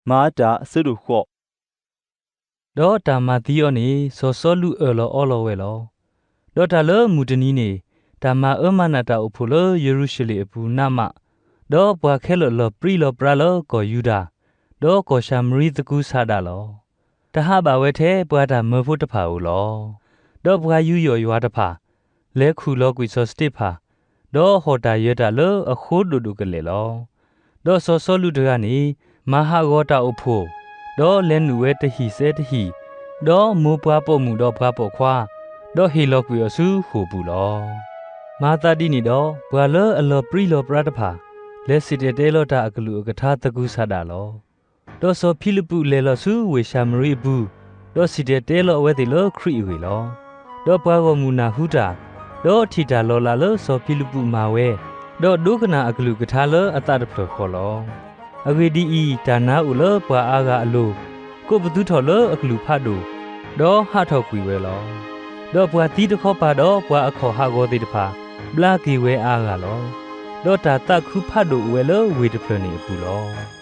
မၤအါတၢ်အဆၢဒိၣ်ဃိး. ဒီးတၢ်မၤသံအီၤန့ၣ် စီၤစီလူးအၢၣ်လီၤအီလီၤဝဲလီၤ. ဒီးတၢ်လၢမုၢ်တနံၤန့ၣ် တၢ်မၤအၢမၤနးတၢ်အိၣ်ဖှိၣ်လၢယရူၤၡလ့ၣ်အပူၤနးမး, ဒီးပှၤခဲလၢာ်လီၤပြံလီၤပြါလၢကီၢ်ယူဒၤ, ဒီးကီၢ်ၡၤမရံသကုၤဆးဒးလီၤ. တဟးဘၣ်ဝဲထဲပှၤတၢ်မၢဖိတဖၣ်ဧိၤလီၤ. ဒီးပှၤယူးယီၣ်ယွၤတဖၣ် လဲၤခူၣ်လီၤကွံာ်စီၤစတ့းဖၣ်, ဒီးဟီၣ်တၢ်ယၢၤတၢ်လၢအဃိဒိၣ်ဒိၣ်ကလဲာ်လီၤ. ဒီးစီၤစီလူးတဂၤန့ၣ် မၤဟးဂီၤတၢ်အိၣ်ဖှိၣ်, ဒီးလဲၤနုာ်ဝဲတဟံၣ်စဲတဟံၣ်, ဒီးမိၢ်ပှၤပိာ်မုၣ်ဒီးပှၤပိာ်ခွါ, ဒီးဟ့ၣ်လီၤကွံာ်အီၤဆူဃိာ်ပူၤလီၤ. မၤသးဒ်န့ၣ်ဒီး ပှၤလၢအလီၤပြံလီၤပြါတဖၣ် လဲၤစံၣ်တဲၤတဲလီၤတၢ်အကလုၢ်အကထါသကုၤဆးဒးလီၤ. ဒီးစီၤဖံလံးပူးလဲၤလီၤဆူဝ့ၢ်ၡၤမရံအပူၤ, ဒီးစံၣ်တဲၤတဲလီၤအဝဲသ့ၣ်လၢခရံာ်အဂ့ၢ်လီၤ. ဒီးပှၤဂီၢ်မုၢ်နၢ်ဟူတၢ်, ဒီးထံၣ်တၢ်လီၤလးလၢစီၤဖံလံးပူးမၤဝဲ, ဒီးဒိကနၣ်အကလုၢ်ကထါလၢအသးတဖျၢၣ်ဃီလီၤ. အဂ့ၢ်ဒ်အံၤ, တၢ်နါအိၣ်လၢပှၤအါဂၤအလိၤ, ကိးပသူထီၣ်လၢအကလုၢ်ဖးဒိၣ်, ဒီးဟးထီၣ်ကွံာ်ဝဲလီၤ. ဒီးပှၤသံတခီပၤဒီးပှၤအခီၣ်ဟးဂီၤသ့ၣ်တဖၣ် ဘျါက့ၤဝဲအါဂၤလီၤ. ဒီးတၢ်သးခုဖးဒိၣ်အိၣ်ဝဲလၢဝ့ၢ်တဖျၢၣ်န့ၣ်အပူၤလီၤ.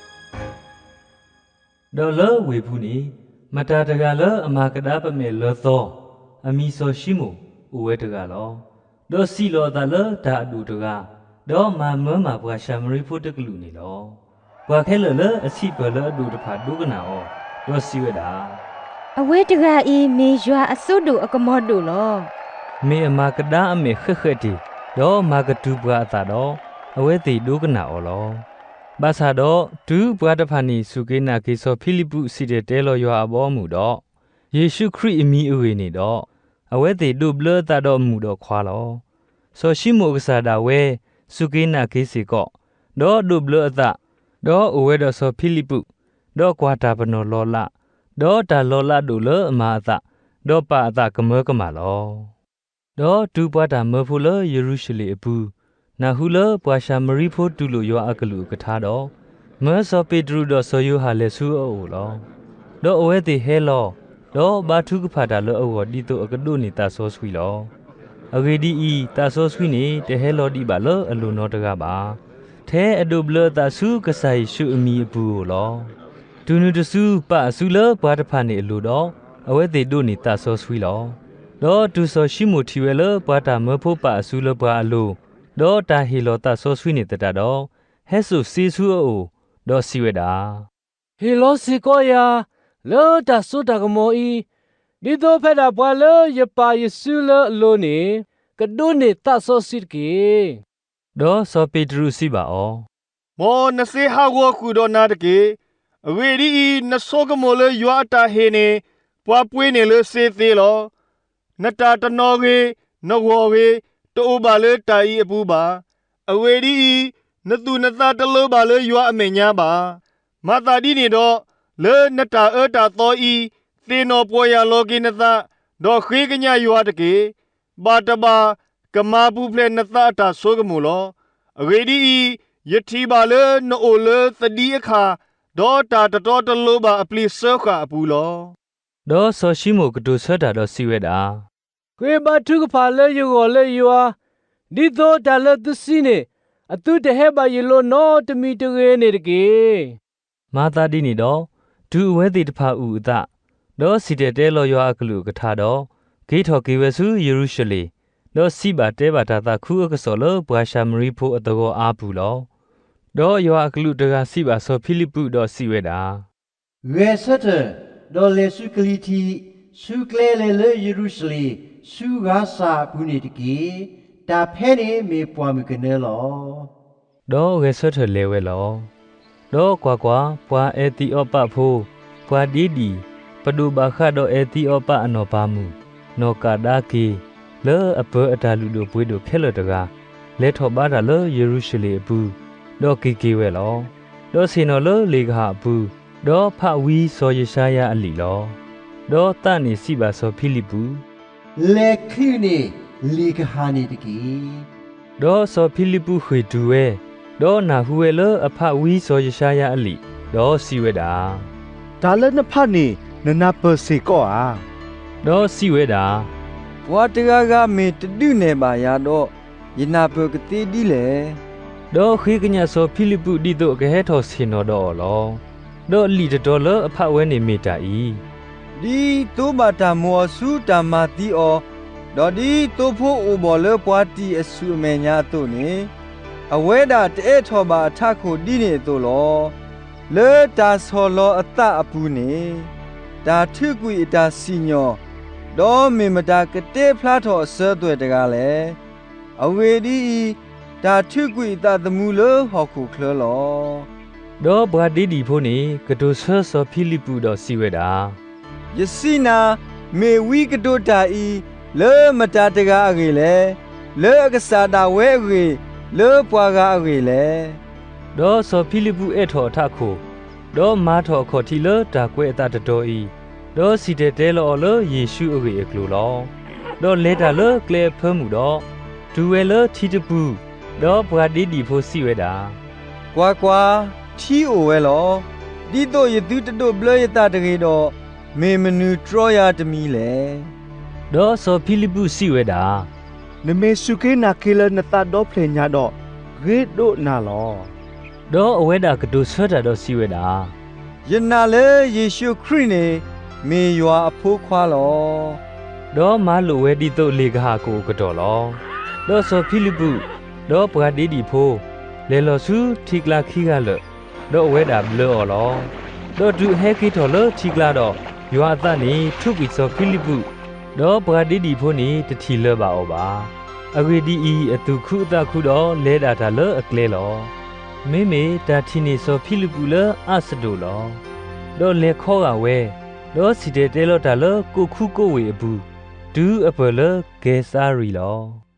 ဒီးလၢဝ့ၢ်ပူၤန့ၣ် မတၤတဂၤလၢအမၤကဒါပမဲာ်လၢသီ, အမံၤစီၤၡံမိၣ်, အိၣ်ဝဲတဂၤလီၤ. ဒီးစံးလီၤအသးလၢတၢ်အဒိၣ်တဂၤ, ဒီးမၤမၢမၤပှၤၡၤမရံဖိတကလုာ်န့ၣ်လီၤ. ပှၤခဲလၢာ်လၢအဆံးပၢၢ်လၢအဒိၣ်တဖၣ်ဒိကနၣ်အီၤ, ဒီးစံးဝဲဒၣ်, အဝဲတဂၤအံၤမ့ၢ်ယွၤအစိဒိၣ်အကမီၤဒိၣ်လီၤ. မ့ၢ်အမၤကဒါအမဲာ်ဃဲးဃဲးတ့ၢ်, ဒီးမၤကတုၤပှၤအသးဒီး, အဝဲသ့ၣ်ဒိကနၣ်အီၤလီၤ. ဘၣ်ဆၣ်ဒီးတုၤပှၤတဖၣ်န့ၣ်စူၢ်က့ၤနာ်က့ၤစီၤဖံလံးပူးစံၣ်တဲၤတဲလီၤယွၤအဘီအမုၢ်ဒီး, ယ့ၣ်ၡူးခရံာ်အမံၤအဂ့ၢ်န့ၣ်ဒီး, အဝဲသ့ၣ်ဒိးဘျၢအသးဒီးမုၣ်ဒီးခွါလီၤ. စီၤၡံမိၣ်အကစၢ်ဒၣ်ဝဲ စူၢ်က့ၤနာ်က့ၤစ့ၢ်ကီး, ဒီးဒိးဘျၢအသး, ဒီးအိၣ်ဝဲဒီးစီၤဖံလံးပူး, ဒီးကွၢ်တၢ်ပနီၣ်လီၤလး, ဒီးတၢ်လီၤလးဒိၣ်လၢအမၤအသး, ဒီးပာ်အသးကမၢကမၣ်လီၤ. ဒီးတုၤပှၤတၢ်မၢဖိလၢယရူၤၡလ့ၣ်အပူၤ, နၢ်ဟူလၢပှၤၡၤမရံဖိတူၢ်လိာ်ယွၤအကလုၢ်အကထါဒီး, မၢစီၤပ့းတရူးဒီးစီၤယိၤဟၣ်လဲၤဆူအအိၣ်လီၤ. ဒီးအဝဲသ့ၣ်ဟဲလီၤ, ဒီးဘါထုကဖၣ်တၢ်လၢအဂီၢ်ဒ်သိးအကဒိးန့ၢ်သးစီဆှံလီၤ. အဂ့ၢ်ဒ်အံၤ, သးစီဆှံန့ၣ်တဟဲလီၤဒံးဘၣ်လၢအလိၤနီတဂၤဘၣ်. ထဲအဒိးဘျၢအသးဆူကစၢ်ယ့ၣ်ၡူးအမံၤအပူၤဧိၤလီၤ. တုၤနုၤတစုပာ်အစုလၢပှၤတဖၣ်န့ၣ်အလိၤဒီး, အဝဲသ့ၣ်ဒိးန့ၢ်သးစီဆှံလီၤ. ဒီးတုၤစီၤၡံမိၣ်ထံၣ်ဝဲလၢပှၤတၢ်မၢဖိပာ်အစုလၢပှၤအလိၤ, ဒီးတၢ်ဟ့ၣ်လီၤသးစီဆှံန့ၣ်သတးဒီး, ဟဲစိာ်စ့ဆူအအိၣ်, ဒီးစံးဝဲဒၣ်, ဟ့ၣ်လီၤစ့ၢ်ကီးယၤ, လၢတၢ်စိတၢ်ကမီၤအံၤ, ဒ်သိးဖဲဒၣ်ပှၤလၢယပာ်ယစုလၢအလိၤန့ၣ်, ကဒိးန့ၢ်သးစီဆှံတက့ၢ်. ဒီးစီၤပ့းတရူးစံးဘၣ်အီၤ, မ်နစ့ဟးဂီၤဃုာ်ဒီးနၤတက့ၢ်. အဂ့ၢ်ဒ်အံၤ, နဆိကမိၣ်လၢယွၤအတၢ်ဟ့ၣ်န့ၣ်, ပှၤပှ့ၤန့ၢ်လၢစ့သ့လီၤ. နတၢ်တနီၤဂ့ၤ, နဂီၢ်ဂ့ၤ, တအိၣ်ဘၣ်လၢတၢ်အံၤအပူၤဘၣ်. အဂ့ၢ်ဒ်အံၤ, နသူၣ်နသးတလိၤဘၣ်လၢယွၤအမဲာ်ညါဘၣ်. မၤသးဒ်န့ၣ်ဒီး, လၢနတၢ်အၢတၢ်သီအံၤ, သ့ၣ်နီၣ်ပီၢ်ယၢ်လီၤက့ၤနသး, ဒီးဃ့ကညးယွၤတက့ၢ်. ဘၣ်တဘၣ်ကမၤပူၤဖျဲးနသးအတၢ်ဆိကမိၣ်လီၤ. အဂ့ၢ်ဒ်အံၤ, ယထံၣ်ဘၣ်လၢနအိၣ်လၢသဒံအခၣ်, ဒီးတၢ်တတီတလိၤဘၣ်အပျ့ၤစၢဃာ်အပူၤလီၤ. ဒီးစီၤၡံမိၣ်ကတိၤဆၢတၢ်ဒီးစံးဝဲဒၣ်, ဃ့ဘါထုကဖၣ်လၢယဂီၢ်လၢယွၤ, ဒ်သိးတၢ်လၢသုစံးန့ၣ်, အသုတဟဲဘၣ်ယလိၤနီတမံၤတဂ့ၤန့ၣ်တက့ၢ်. မၤသးဒ်န့ၣ်ဒီး, တုၤအဝဲသ့ၣ်တဖၣ်အုၣ်အသး, ဒီးစံၣ်တဲၤတဲလီၤယွၤအကလုၢ်အကထါဒီး, က့ၤထီၣ်က့ၤဝဲဆူယရူၤၡလ့ၣ်, ဒီးစံးဘၣ်တဲဘၣ်တၢ်သးခုအကစီၣ်လၢပှၤၡၤမရံဖိအသဂီၢ်အါပူၤလီၤ. ဒီးယွၤအကလူးတဂၤစံးဘၣ်စီၤဖံလံးပူးဒီးစံးဝဲဒၣ်, ဂဲၤဆၢထၢၣ်, ဒီးလဲၤဆူကလံၤထံး, ဆူကျဲလဲၤလၢယရူၤၡလ့ၣ်, ဆူဂါစၢ်အပူၤန့ၣ်တက့ၢ်. တၢ်ဖဲန့ၣ်မ့ၢ်ပှၢ်မုၢ်ကနၢလီၤ. ဒီးဂဲၤဆၢထၢၣ်လဲၤဝဲလီၤ. ဒီးကွၢ်ကွၢ်, ပှၤအဲၤသံးအီးပးဖိ, ပှၤဒ့ဒံၣ်, ပဒိၣ်ဘၣ်ဃးဒီးအဲၤသံးအီးပးအနီၢ်ပၤမုၣ်, နီၢ်ကၤဒါက့ၤ, လၢအပၢအတၢ်လုၢ်ဒိၣ်ပှ့ၤဒိၣ်ခဲလၢာ်တဂၤ, လဲၤထီၣ်ဘါတၢ်လၢယရူၤၡလ့ၣ်အပူၤ, ဒီးက့ၤက့ၤဝဲလီၤ. ဒီးဆ့ၣ်နီၤလၢလ့ၣ်ကဟၣ်အပူၤ, ဒီးဖးဝံစီၤယၡါယၤအလံာ်လီၤ. ဒီးသးန့ၣ်စံးဘၣ်စီၤဖံလံးပူး, လဲၤချုးန့ၢ်လ့ၣ်ကဟၣ်န့ၣ်တက့ၢ်. ဒီးစီၤဖံလံးပူးဃ့ၢ်တူာ်ဝဲ, ဒီးနၢ်ဟူဝဲလၢအဖးဝံစီၤယၡါယၤအလံာ်, ဒီးစံးဝဲဒၣ်, တၢ်လၢနဖးန့ၣ်နနၢ်ပၢၢ်စ့ၢ်ကီးဧါ. ဒီးစံးဝဲဒၣ်, ပှၤတဂၤဂၤမ့ၢ်တဒုးနဲၣ်ဘၣ်ယၤဒီး, ယနၢ်ပၢၢ်ကသ့ဒ်လဲၣ်. ဒီးဃ့ကညးစီၤဖံလံးပူးဒ်သိးအကဟဲထီၣ်ဆ့ၣ်နီၤဒီးအီၤလီၤ. ဒီးလံာ်တတီၤလၢအဖးဝဲန့ၣ်မ့ၢ်တၢ်အံၤ, ဒ်သိဘၣ်တၢ်မိၣ်အီၤဆူတၢ်မၤသံအီၤ, ဒီးဒ်သိဖိအိၣ်ဘှီၣ်လၢပှၤတံာ်အဆူၣ်အမဲာ်ညါအသိးန့ၣ်, အဝဲဒၣ်တအဲၣ်ထီၣ်ဘၣ်အထးခိၣ်ဒ်န့ၣ်အသိးလီၤ. လၢတၢ်ဆီၣ်လီၤအသးအပူၤန့ၣ်, တၢ်ထုးကွံာ်အတၢ်စံၣ်ညီၣ်, ဒီးမ့ၢ်မတၤကတဲဖျါထီၣ်အစၢၤသွဲၣ်တဂၤလဲၣ်. အဂ့ၢ်ဒ်အံၤ, တၢ်ထုးကွံာ်အသးသမူလၢဟီၣ်ခိၣ်ချၢလီၤ. ဒီးပှၤဒ့ဒံၣ်ဖိန့ၣ် ကတိၤဆၢစီၤဖံလံးပူးဒီးစံးဝဲဒၣ်, ယစံးနၤ, မ့ၢ်ဝံကတိၤတၢ်အံၤ လၢမတၤတဂၤအဂ့ၢ်လဲၣ်. လၢအကစၢ်ဒၣ်ဝဲအဂ့ၢ်, လၢပှၤဂၤအဂ့ၢ်လဲၣ်. ဒီးစီၤဖံလံးပူးအဲၣ်ထီၣ်အထးခိၣ်, ဒီးမၤထီၣ်အခီၣ်ထံးလၢတၢ်ကွဲးအသးတတီၤအံၤ, ဒီးစံၣ်တဲၤတဲလီၤအီၤလၢယ့ၣ်ၡူးအဂ့ၢ်အကျိၤလီၤ. ဒီးလဲၤတၢ်လၢကျဲအဖၢမုၢ်ဒီး, တုၤဝဲလၢထံတပူၤ, ဒီးပှၤဒ့ဒံၣ်ဖိစံးဝဲဒၣ်, ကွၢ်ကွၢ်, ထံအိၣ်ဝဲလီၤ. ဒ်သိးယသုတဒိးဘျၢယသးတဂ့ၤဒီး, မ့ၢ်မနုၤတြီယၤတမံၤလဲၣ်. ဒီးစီၤဖံလံးပူးစံးဝဲဒၣ်, နမ့ၢ်စူၢ်က့ၤနာ်က့ၤလၢနသးဒီဖျၢၣ်ညါဒီး, ဂ့ၤဒိးနၤလီၤ. ဒီးအဝဲဒၣ်ကတိၤဆၢတၢ်ဒီးစံးဝဲဒၣ်, ယနာ်လၢယ့ၣ်ၡူးခရံာ်န့ၣ် မ့ၢ်ယွၤအဖိခွါလီၤ. ဒီးမၤလိာ်ဝဲဒ်သိးလ့ၣ်ကဟၣ်ကအိၣ်ကတီၢ်လီၤ. ဒီးစီၤဖံလံးပူး, ဒီးပှၤဒ့ဒံၣ်ဖိ, လဲၤလီၤဆူထံကျါခံဂၤလၢာ်, ဒီးအဝဲဒၣ်ဘျၢအီၤလီၤ. ဒီးတုၤအဟဲက့ၤထီၣ်လၢထံကျါဒီး, ယွၤအသးန့ၣ်ထူးကွံာ်စီၤဖံလံးပူး, ဒီးပှၤဒ့ဒံၣ်ဖိန့ၣ်တထံၣ်လၢၤဘၣ်အီၤဘၣ်. အဂ့ၢ်ဒ်အံၤ, အသူၣ်ခုအသးခုဒီးလဲၤဒၣ်တၢ်လၢအကျဲလီၤ. မ့မ့ၢ်တၢ်ထံၣ်န့ၢ်စီၤဖံလံးပူးလၢအးစဒိၣ်လီၤ. ဒီးလဲၤခီဂာ်ဝဲ, ဒီးစံၣ်တဲၤတဲလီၤတၢ်လၢကိးခူကိးဝ့ၢ်အပူၤ, တုၤအပၢၢ်လၢကဲၤစၤရံလီၤ.